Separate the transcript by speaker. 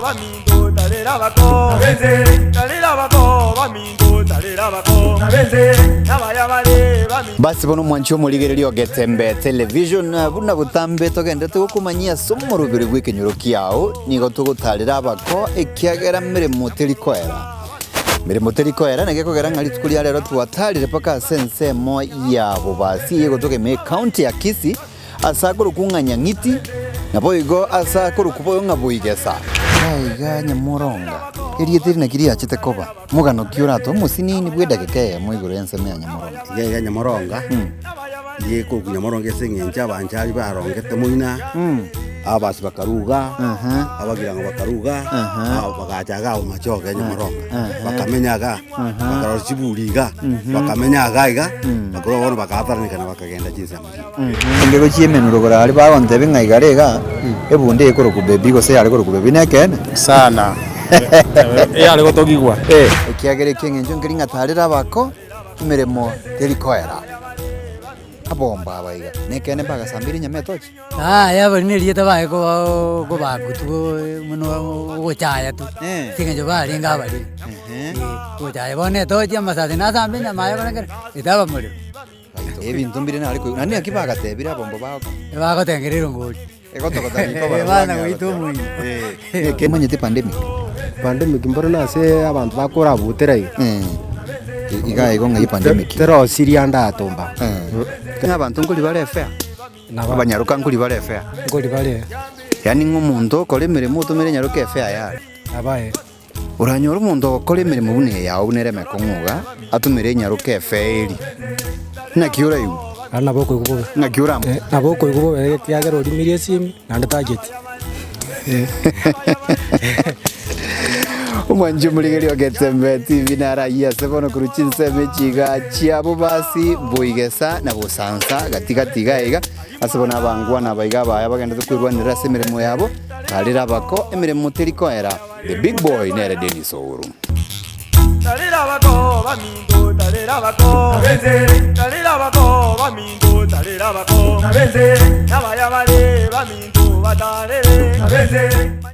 Speaker 1: baminto tarera abako, tarera abako baminto tarera abako, nabaya bare baminto.
Speaker 2: Basi bono omwanchi omorigereria o Getembe Television, buna botambe togenderete gokomanyia ase omoroberi bw'ekenyoro kiao, nigo togotarera abako ekiagera meremo teri koera. Meremo teri koera naki ekogera ng'a rituko ria rero twatarire mpaka ase ensemo ya Bobasi eyegotoka ime ecounty ya Kisii, Ase akorokwa ng'a Nyang'iti, naboigo ase akorokwa boigo ng'a Boigesa. Iga Nyamoronga, erieta eri naki riachete koba? Mogano ki oratoe omosinini bw'edageka eyemo igoro y'ensemo ya Nyamoronga?
Speaker 3: Iga iga Nyamoronga, iga ekorokwa Nyamoronga ase eng'encho abanchari barongete moina, ababasi bakaruga, abagirango bakaruga, bagacha iga abwo machoge Nyamoronga, bakamenya igaa, bakarora chiburi igaa, bakamenya igaa iga, bakarwa bono bakaataranekana bakagenda chinsemo.
Speaker 2: Inde gochia emenwa rogoro aria bagontebia ng'a igare iga, ebunda eye ekorokwa baby gose yare korokwa baby nekeene?
Speaker 4: Sana. Eyare gotogigwa.
Speaker 2: Ekiagera eki'engencho nkeri ng'a tarera abako, emeremo teri koera. Abomba aba iga, nekeene mbagasambeire enyama etochi?
Speaker 5: Yaya abari na erieta baye kobaa kobakwa tu buna ogochaya tu, ase eng'encho barenge abariri. Ogochaya bono etochi amasase nasambe enyama aye korengera, etaba morero.
Speaker 2: Ebinto mbire nare koigwa. Naende naki bagatebire abomba bagoka?
Speaker 5: Ebagotengera erongori.
Speaker 2: Egotogota riko
Speaker 5: barabwo Bana goita omoino.
Speaker 2: Eh, Omanyete pandemic?
Speaker 6: Pandemic mboro nase abanto bakorabutera iga.
Speaker 2: Iga igo ng'ai pandemic?
Speaker 6: Terosirie ande atomba.
Speaker 2: Ng'a abanto nkori bare fair? Abanyaroka nkori bare fair?
Speaker 6: Nkori bare.
Speaker 2: Yaani ng'a omonto okore emeremo otomere enyaroka efair yare?
Speaker 6: Abae.
Speaker 2: Oranyore omonto ogokora emeremo buna eyao buna ere emekong'u iga, atumere enyaroka efeeri, naki oraigwe?
Speaker 6: Naende nabo okoigwa bobe.
Speaker 2: Naki oramo?
Speaker 6: Nabo okoigwa bobe ekiagera orimirie esimi naende tacheti.
Speaker 2: Omwanchi omorigereria o Getembe TV narayie ase bono korwa chinsemo echi iga chia Bobasi, Boigesa na Bosansa gati gati iga iga, ase bono abangwana aba iga abaya bagenderete kwerwanerera ase emeremo yabo, Tarera abako, emeremo teri koera, the big boy nere Dennis Ouru.
Speaker 1: Tarera abako baminto, tarera abako, tarera abako baminto, tarera abako, nabaya bare baminto batarere.